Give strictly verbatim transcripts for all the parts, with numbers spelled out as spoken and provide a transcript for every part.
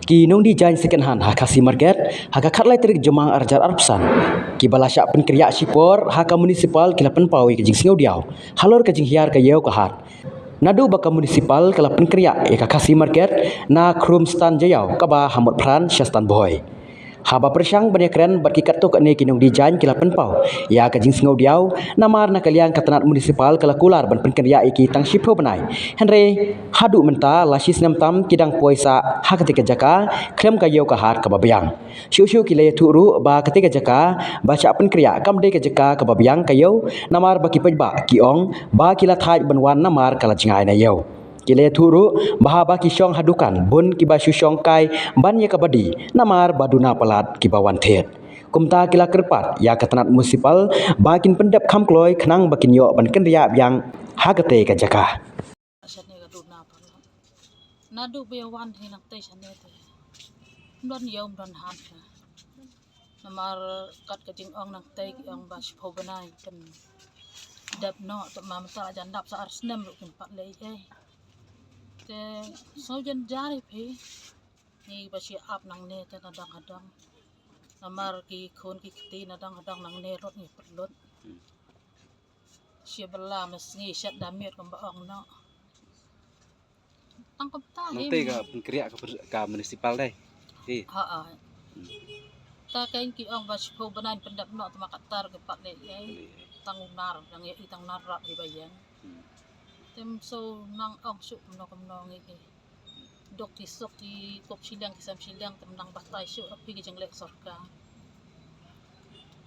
Ki nongdie jaiñ second hand ha Khasi Market ha ka khatlai tarik Jymmang arhajar arphew san, kiba la shah pynkynriah shipor ha ka municipal, ki la pynpaw ïa ka jingsngewdiaw halor ka jinghiar ka ïew ka hat. Naduh ba ka municipal ka la pynkynriah ïa ka Khasi Market na Khrumstan Jaïaw kaba ha Motphran Shastan Bhoi. Haba pyrshang ban ïakren bad ki katto katne, ki nongdie jaiñ ki la pynpaw ïa ka jingsngewdiaw, namar na ka liang ka tnat municipal ka la kular ban pynkynriah ïa ki tang shiphew bnai. Hynrei haduh mynta la shi snem tam ki dang poi sah ha katei ka jaka khlem ka ïew ka hat kaba biang. Shuh shuh ki la ïathuh ruh ba katei ka jaka ba shah pynkynriah kam dei ka jaka kaba biang ka ïew, namar ba ki paidbah ki ong ba ki la thait ban wan namar ka la jngai na ïew. Ki la ïathuh ruh ba haba ki shong ha dukan, bun kiba shu shong kai ban ïa kaba die, namar ba duna palat kiba wan thied. Kumta ki la kyrpad ïa ka tnat municipal ba kin pyndep kham kloi khnang ba kin ïoh ban kynriah biang ha katei ka jaka. Shane ka duna palat. Naduh ba ïa wan hi nangtei shane te, ym don ïew ym don hat. Namar kat ka jingong nangtei ki ong ba shiphew bnai pyndep noh, te ma mynta la jan dap sa ar snem ruh kim pat leh ei. Te sngewjynjar ïa phi. Ngi ba shi ap nangne te na dang hadang. Namar ki khun ki kti na dang hadang nangne lut ngi pyrlut. Hmm. Shi bylla ma sngi shet da miet kumba ong noh. Tang kumta hi. Nangtei ka pynkynriah ka, ka municipal dei. Hi. Ha, ha. Hmm. Ta kein ki ong ba shiphew bnai pyndep noh, te ma katta ruh kim pat leh ei. Leh ei. Tang u nar, dang ïa i tang nar rap hi ba ïeng. Hmm. Te ym shu nang ong shuh kumno kumno ngi ki. Duk ki suk ki kup shiliang ki sem shiliang, te ym nang batai shuh ruh phi ki jingleh sorkar.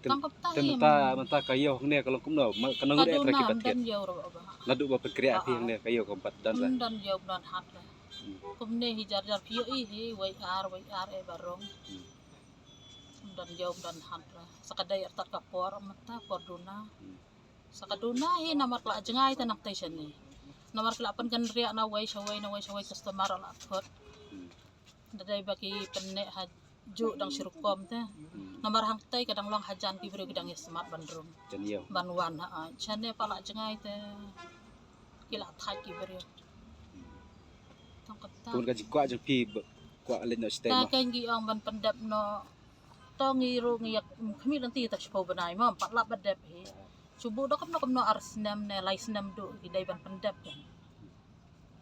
Te, tang kumta te hi mynta, mynta ka ïew hangne ka long kumno? Ma, ka nang ka ngut eh duna, tra ki ym pat don thied ïew ruh ba. Naduh ba pynkynriah phi, ah, ah, hangne ka ïew kam pat don la. Ym don ïew ym don hat la. Hmm. Kumne hi jar jar phi ïohi hi, wei ar, wei ar eh ba rung. Hmm. Ym don ïew ym don hat la. Sa ka dei artat ka por, mynta por duna. Hmm. Sa ka duna hi namar ka la jngai te nangtei shane. Namar ki la pynkynriah na wei sha wei, na wei sha wei, customer la thut. Hmm. Da dei ba ki pynneh ha juh dang shi rukom te. Hmm. Namar hangtei ka dang long hajan ki briew ki dang ïa smat ban rung. Jan ïew. Ban wan ha, ah, shane pat la jngai te ki la thait ki briew. Hmm. Tang kata. Kumno ka jingkwah jong phi ba kwah leit noh shatei? Ta mo? Kein ki ong ban pyndep noh. To ngi ruh ngi ïa khmih lynti ta shiphew bnai mo, ym pat lap ba dep hi. Shu buh da kumno kumno ar snem ne lai snem duh ki dei ban pyndep kan.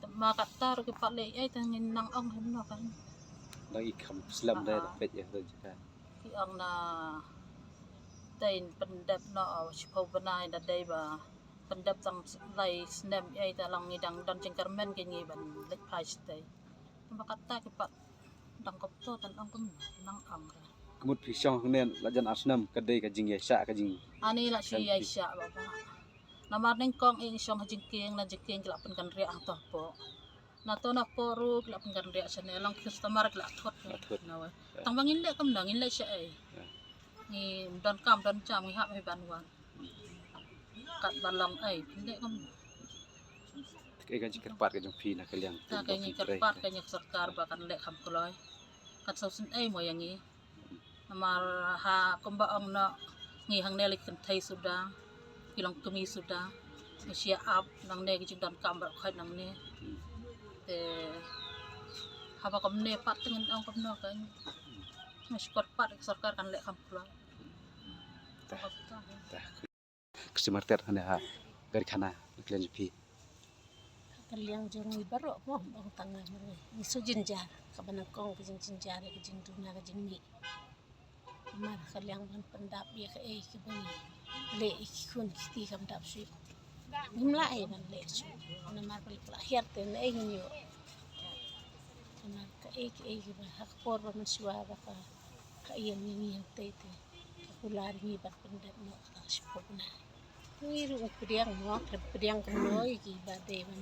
Te ma kata ruh kim pat leh ei, te ngin nang ong hynno kan. Dang i kham slem dei, ah, da peit ïa ka jaka. Ki ong na tei pyndep noh shiphew bnai, da dei ba pyndep tang lai snem ei, te long ngi dang don jingkyrmen kein ngi ban leit phai shatei. Te ma kata kim pat dang kumto, tang ong kumno nang ong re. Ka mut phi shong hangne la jan ar snem, ka dei ka jingïaishah, ka jing. Ani la shu ïaishah baba. Namar nyngkong i shong ha jingkieng, na jingkieng ki la pynkynriah hangto hapoh. Na to na poh ruh ki la pynkynriah shane, long customer ki la thut. La thut. Na wei. Ya. Tang ba ngin leh kumno, ngin leh shaei. Ya. Ngim don kam don jam, ngi hap hi ban wan. Kat ba long ei, phin leh kumno. Te kaei ka jingkyrpad ka jong phi na ka liang? Ta ka jingkyrpad ka jong sorkar ba kan leh kham kloi. Kan sngewsynei mo ïa ngi. Namar ha kumba ong noh, ngi hangne leit kynthei suda, ki long kmie suda. Ngi shu ïa ap nangne, ki jingdonkam baroh khoit nangne. Te haba kumne pat te ngin ong kumno kan. Ngi shu kyrpad ka sorkar kan leh kham kloi. Ta. Ta. Khasi Market hangne ha Garikhana, na ka liang jong phi? Ha ka liang jong ngi baroh mo, ym tang ngi, ngi shu jynjar. Kaba nyngkong ka jingjynjar ïa ka jingduna ka jingmih. Namar ka liang ban pyndap ïa kaei kaba ngi leh ïa ki khun ki kti kam dap shuh. Ngim lah ei ban leh shuh. Namar ba la hiar te naei ngin ïoh. Namar kaei kaei kaba ha ka por ba mynshuwa ba ka, ka ïeng ïa ngi hangtei te ka kular ïa ngi ban pyndep noh kata shiphew bnai. Ngi ruh ngi pdiang mo, pdiang kumno ïa kiba dei ban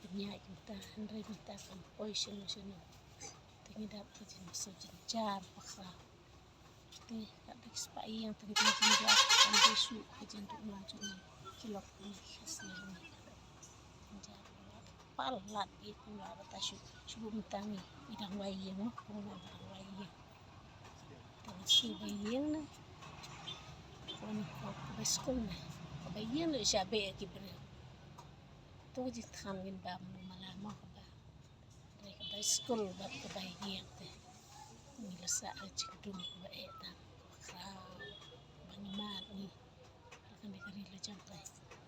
pynïaid mynta, hynrei mynta kam poi shano shano. Te ngi dap ka jingsngewjynjar bakhraw. Te ka dei spah ïing, te ka jingjynjar kam dei shuh ka jingduna jong ngi ki lok ki khas ngi. Jynjar palat ïa ki la ba ta shu, shu mynta ngi i dang wai ïing mo, kumno dang wai ïing. Te ngi shu wai ïing ne. Kumno ko ba skul ne. Ko ba ïing ne sha beh ki briew. To ka jingthan ngin bam mo mala mo ka ba. Dei ka ba Skul bad ka bai ïing te. Ngi la sah ka jingdum kaba eh tang, kaba khraw, ba ngi mad ngi. Ha kane ka ri la jong te.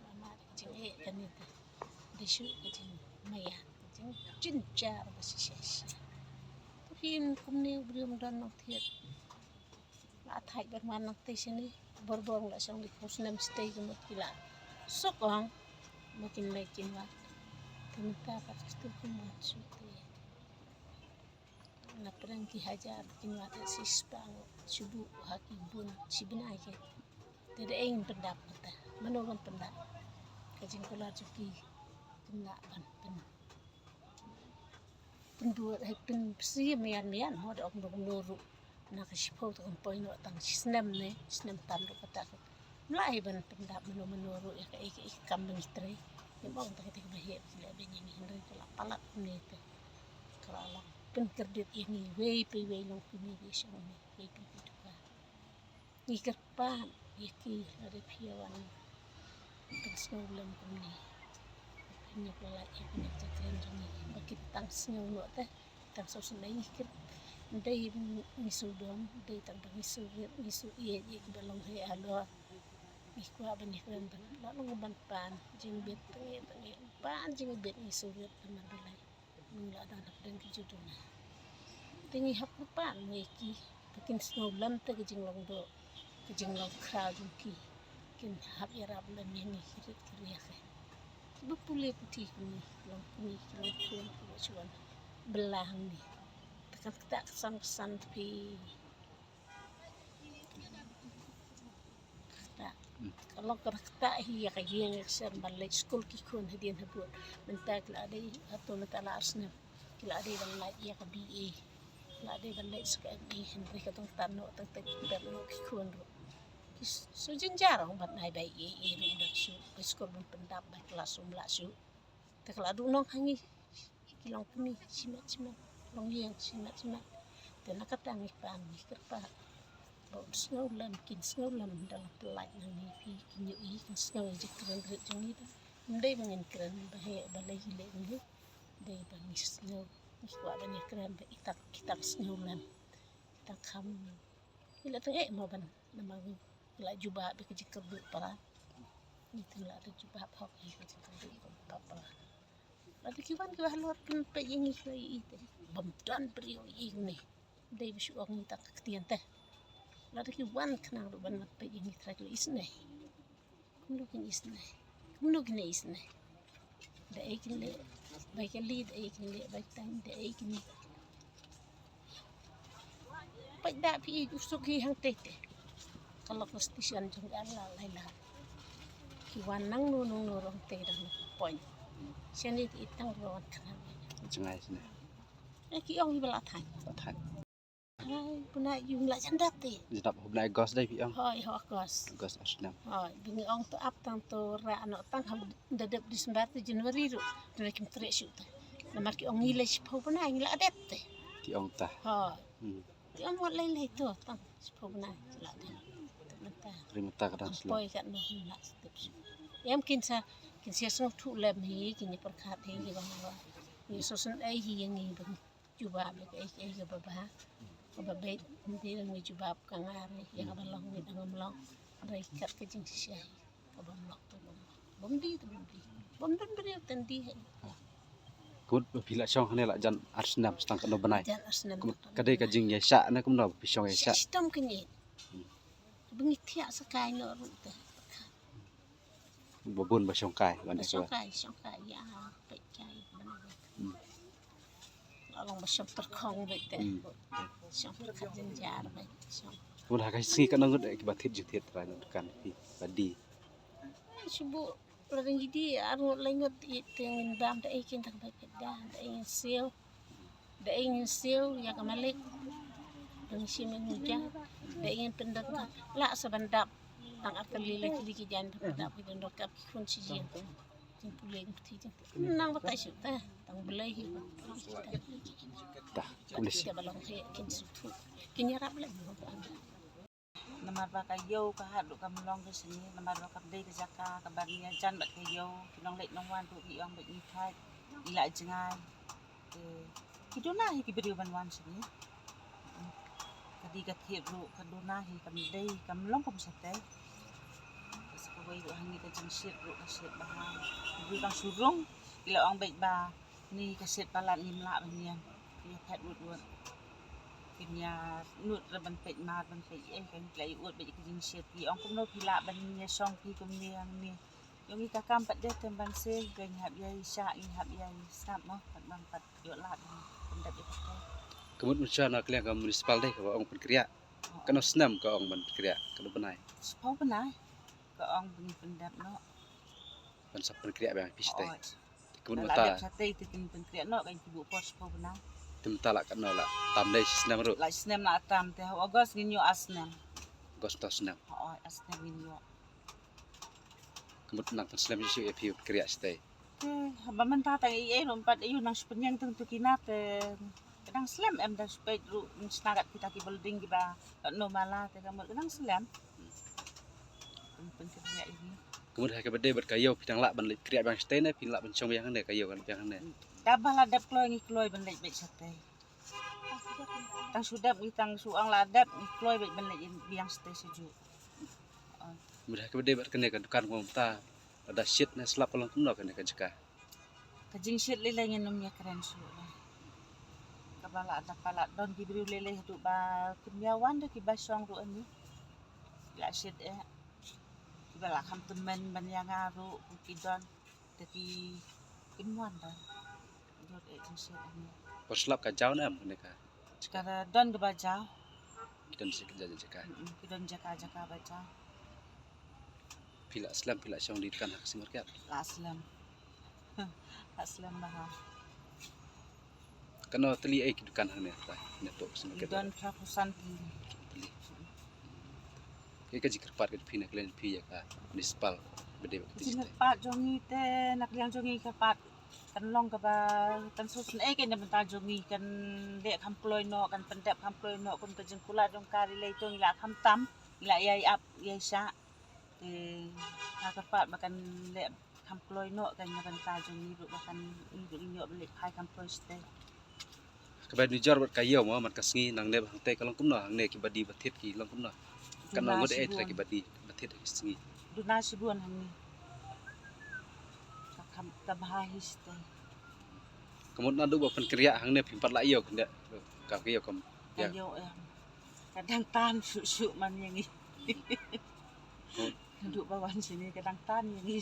Ba mad ka jingeh kane te. Dei shuh ka jingmaïan, ka jingjynjar ba shisha shisha. Te phin kumne u briew um don nongthied. La thait ban wan nangtei shane, borbor la shong dei phew snem shatei ka mut ki la suk ong ba kin leit kin wan. Te mynta pat kitu kim wan shuh te. Na pdeng ki hajar kin wan te shispah shu buh ha ki bun shi bnai ke. Te da ei ngin pyndap mynta? Mano ban pyndap? Ka jingkular jong ki kim lah ban pyn pynduh, eh, pynpynsih mian mian, mo da ong dong no ruh. Na ka shiphew te kan poi noh tang shi snem ne, snem tam ruh kata ka. Mlai ban pyndap mano mano ruh ïa kaei kaei ka kam ba ngi trei. Ngim ong tang ïa kata kaba heh ki leh beiñ ïa ngi, hynrei ka la palat kumne te. Ka la long pynkyrduh ïa ngi iwei pa iwei, long kumne, iwei shong ne, iwei pa iwei duka. Ngi kyrpad ïa ki, lada phi ïa wan tang sngewlem kumne. Phin ïa pynlait ïa kine ki jingkren jong ngi ba kin tang sngew noh te, tang sngewsynei. Ngi kyrpad, dei ngi sngewdom, dei tang ba ngi sngewrit, ngi sngewrit ïa kiba long heh halor. Ngi kwah ban ïa kren ban la long ban pan jingbit, tang ïa tang ïa pan jingbit, ngi sngewrit ban ban lai. Ngi la don hapdeng ki jingduna. Te ngi hap kyrpad ïa ki ba kin sngewlem te ka jinglong doh, ka jinglong khraw jong ki. Kin hap ïarap lem ïa ngi ki rit ki riak. Kiba pule puthi kumne, ki long kmie, ki long khun, kiba shu wan bylla hangne. Te kan ktah ksan ksan phi. Ktah. Ka long ka ktah hi ïa ka ïing ïa ka sem ban leit skul ki khun hadien habud. Mynta ki la dei, hato mynta la ar snem. Ki la dei ban leit ïa ka B A. Ki la dei ban leit skul M A, hynrei ka dang tan noh tang tang, ki pep noh ki khun ruh. Ki s-, shu jynjar ong ban ai bai ei ei ruh, da shu bai skul ban pyndap, bai klas um lah shuh. Te ka la duh nong ha ngi, ki long kmie shimet shimet, long ïing shimet shimet. Te na kata ngi pan, ngi kyrpad ba un sngewlem, kin sngewlem da la pyllait na ngi, phi kin ïohi, kin sngew ïa ka jingkren rit jong ngi. Ym dei ba ngin kren ba heh ba lei hi lei, ym dei. Dei ba ngi sngew, ngi kwah ban ïa kren ba i tak, ki tak sngewlem, ki tak kham. Ngi la tang eh mo ban, namar ngi la jubab ïa ka jingkyrduh para. Ngi tang la da jubab hok ïa ka jingkyrduh para. Lada ki wan kiba halor kin peit ïa ngi, ki la ïohi te. Bym don briew ïa ngi. Dei ba shu ong ngi tang ka ktien te. Lada ki wan khnang ruh ban wan peit ïa ngi, trai ki la isynei. Kumno kin isynei? Kumno kin isynei? Da ei kin leh bai kali, da ei kin leh bai tang, da ei kin. Peit da phi i u suk hi hangtei te. Ka lok station jong ka la lai la. Ki wan nangno nangno ruh hangtei dang point. Shane te i tang ruh wan khnang. Jngai shane. Eh, ki ong hi ba la thait. La thait. Ai, bnai ïa u la jan dap te. Jan dap ha bnai August dei phi ong? Hoi, ha August. August ar snem. Hoi, ba ngi ong to ap tang to rah noh tang ha da dep December te January ruh. Te kim treh shuh te. Namar ki ong ngi leit shiphew bnai ngi la dep te. Ki ong ta. Hoi. Hmm. Ki ong wat lei lei to tang shiphew bnai ngi la dep. Te mynta. Ri mynta ka dang shlem. Poi katno ngi la dep shuh. Em kin sa, kin sa sngewthuh lem hi, kin ïa pyrkhat hi, ki bang ba. Ngi sngewsynei hi ïa ngi ba ngi jubab ïa kaei kaei kaba bha, kaba beit, ym dei ngi jubab ka nga re ïa kaba long ne dang ym long. Hynrei kat ka jingshisha hi, kaba ym long te bym long, bym die te bym die, bym don briew te ym die hi. Ka mut ba phi la shong hangne la jan ar snem, tang katno bnai? Jan ar snem. Ka mut ka dei ka jingïaishah ne kumno ba phi shong ïaishah? Shitom kane. Ba ngi thiah sa kai noh ruh te. Ba bun ba shong kai ban, ba shong kai, shong kai ïa peit kai ban. Hmm. La long ba shong tyrkhong beit te. Hmm. Shong tyrkhong jynjar beit shong. Kumno ha ka sngi katno ngut kiba thied jingthied trai na dukan phi ba die? Shu buh la dang die ar ngut lai ngut, i te ngin bam da ei kin tang bai peit da, da ei ngin siew. Da ei ngin siew ïa ka malik. Ba ngi shim ïa ngi ja. Da ei ngin pyndap ka. Lah sa ban dap. Tang ar tylli lai tylli ki jan ban pyndap, ki don dohkap ki khun shi jing. Jingpule jingpyrthei jing. Nang batai shu ta. Tang Blei hi. Ta, khublei. Te ba long hi kin sngewthuh. Kin ïarap lem. Namar ba ka ïew ka hat ruh kam long ka shane, namar ba kam dei ka jaka kaba ngi ïajan bad ka ïew, ki nongleit nongwan ruh ki ong ba ngi thait, ngi la jngai. Te Ki duna hi ki briew ban wan sha ngi. Ka dei ka thied ruh ka duna hi, kam dei kam long kum shatei. Ka sa kawei ruh hangne ka jingshit ruh ka shit bha. Ki briew tang shu rung ki la ong beit ba ni ka shit palat ngim lah ban ïeng. Ki ïa phet wut wut. Kim ïa nud re ban peit mar ban peit ei, ka ngi la ïa ud beit ka jingshit. Ki ong kumno phi lah ban ïa shong phi kumne hangne. Ïoh ngi ka kam pat de tem ban se, ngi hap ïa shah, ngi hap ïa sngap mo, pat ban pat ïoh lad ban pyndep ïa kata. Ka mut mynshuwa na ka liang ka municipal de kaba ong pynkriah. Katno snem ka ong ban pynkriah, katno bnai? Shiphew bnai ka ong ban pyndep noh. Ban sa pynkriah biang phi shatei. Hooid. Ka mut mynta la dep shatei te kin pynkriah noh, kan ki buh por shiphew bnai. Te mynta la katno, la tam dei shi snem ruh? La shi snem la tam, te ha August ngin ïoh ar snem. August mynta snem. Hooid, ar snem ngin ïoh. Ka mut nang pynslem shuh shuh ïa phi ban pynkriah shatei. Te haba mynta tang ei ei ruh pat, aiu nang shu pynïeng tang tu kine te ka dang slem em, dang shu peit ruh, nang shna kat kita ki building kiba katno mala, te ka mut ka dang slem. Pyn, pynkriah ïa ngi. Ka mut ha kaba dei bad ka ïew phi dang lah ban leit pynkriah biang shatei ne phi lah ban shong biang hangne, ka ïew kan biang hangne? Da ba la dep kloi ngi kloi ban leit beit shatei. Tang shu dep ngi, tang shu ong la dep ngi kloi beit ban leit biang shatei sha juh. Mut ha kaba dei bad kane ka dukan kumta, lada shit ne slap ka long kumno kane ka jaka? Ka jingshit lei lei ngin ym ïa kren shuh lei. Kaba la da palat don ki briew lei lei haduh ba kim ïa wan da kiba shong ruh ani. La shit eh. Kiba la kham tymmen ban ïa nga ruh ki don. Te ki, kim wan da. Jot eh jingshit ani. Por slap ka jaw ne em kane ka? Ka don kaba jaw. Ki don jaka jaka. Mm, ki don jaka jaka ba jaw. Phi la slem, phi la shong di dukan ha Khasi Market? La slem. La slem bha. Katno tylli ei ki dukan hangne ta, ne to Khasi Market? Ki don phra phew san tylli. Tylli. Kaei ka jingkyrpad ka jong phi na ka liang jong phi ïa ka municipal ba dei bad ka jingshit? Jingkyrpad jong ngi te na ka liang jong ngi kyrpad kan long kaba kan sngewsynei ka na bynta jong ngi, kan leh kham kloi noh, kan pyndep kham kloi noh kum ka jingkular jong ka ri lei to ngi la kham tam, ngi la ïai ap ïai shah. Te nga kyrpad ba kan leh kham kloi noh ka na bynta jong ngi ruh ba kan, ngi ruh ngin ïoh ban leit phai kham kloi shatei. Kaba nujor bad ka ïew mo man ka sngi nangne ba hangtei ka long kumno, hangne kiba die ba thied ki long kumno? Katno ngut eh trai kiba die ba thied ha ka sngi? Duna shibun hangne. Ka kham ka bha hi shatei. Ka mut naduh ba pynkynriah hangne phim pat lah ïew khyndiat ka ïew kam? Ka ïew em. Ka dang tan shuh shuh man ïa ngi. Naduh ba wan shane ka dang tan ïa ngi.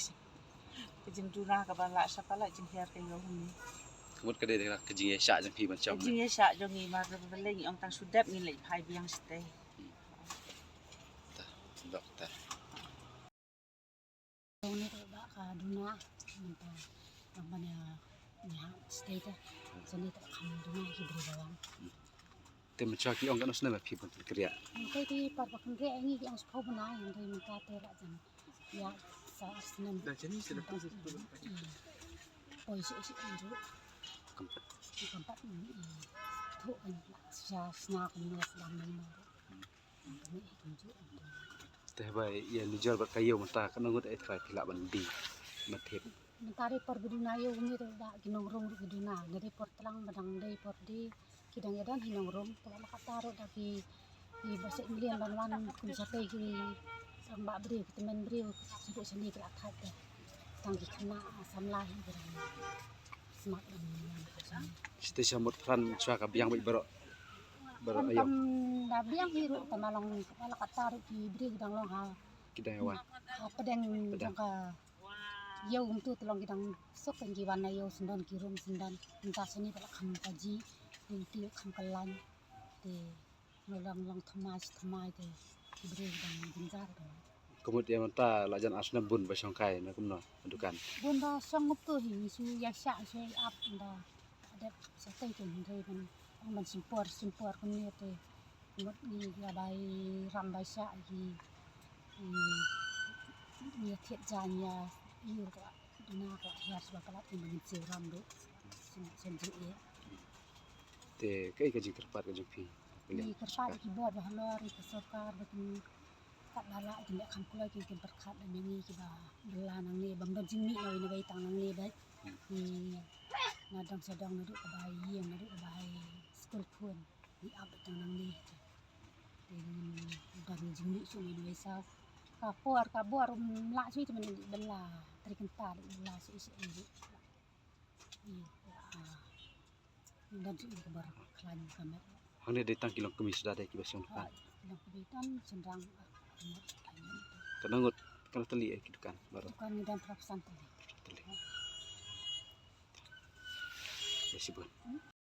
Ka jingduna kaba lah shapala jinghiar ka ïew hangne. Ka mut ka dei ka jingïaishah jong phi ban shong. Ka jingïaishah jong ngi, mar ba balei ngi ong tang shu dep ngin leit phai biang shatei. Ta, dok ta. Jong ne ruh da ka duna mynta nang ban ïa shatei te. Jong ne te kham duna ki briew bawang. Te mynshwa ki ong katno snem ba phi ban pynkynriah? Te te par ba kynriah ngi ki ong shiphew bnai, hynrei mynta te la jan ïa sa ar snem. Poi shi shi ndu. Kam pat. Kam pat. Thu kan la sha sna kan ne sdang ne. Te haba ïa nujor bad ka ïew mynta katno ngut eh trai phi lah ban die ban thied? Mynta dei por ba duna ïew ngi ruh da ki nongrung ruh ki duna, nga dei por tlang ba dang dei por die ki dang ïa don hi nongrung, te la katta ruh da ki, ki ba shet mlien ban wan kum shatei ki rangbah briew, ki tymmen briew, shatei shane ki la thait te. Tang ki khynnah samla hi ki dang smat ban wan ka shane. Shatei sha Motphran mynshwa ka biang beit baroh. Baroh ïew. Kam da biang hi ruh, tang ba long la katta ruh ki briew ki dang long ha. Ki dang ïa wan. Ha pdeng jong ka ïew kumtu te long ki dang suk kan ki wan na ïew syndon ki rum syndon. Mynta shane te la kham ka ji, te ki kham ka lain. Te ngi long long thymmai shi thymmai te ki briew ki dang jynjar te. Ka mut ïa mynta la jan ar snem bun ba shong kai na kumno dukan? Bun ba shong kumtu hi, ngi shu ïaishah shu ïai ap da. Dep shatei te hynrei ban ong ban shim por shim por kumne te. Ngut ngi ïa bai ram bai shah hi. Ngi thied jan ïa ïa ka duna ka hiar shuwa palat ngi ban siew ram ruh. Sien sien jingeh. Te kaei ka jingkyrpad ka jong phi? Ngi kyrpad ïa ki bor ba halor ïa ka sorkar ba kin kat ba lah kin leh kham kloi kin kin pyrkhat da ngi kiba bylla nangne bym don jingmih na wei na wei tang nangne beit. Ki na dong sha dong naduh kaba ïing naduh kaba skul khun. Ngi ap tang nangne. Te ngin don jingmih shuh nangne sa. Ka por ka bor um lah shuh te mynta ban lah. Tari kynta dei ban lah shuh shuh. Ïa. Ngin don shuh ïa ka bor khlaiñ ka met. Hangne dei tang ki longkmie suda dei kiba shong dukan. Longkmie tang shynrang. Katno ngut, katno tylli ïa ki dukan baroh? Dukan ngi don phra phew san tylli. Tylli. Ïa shibun.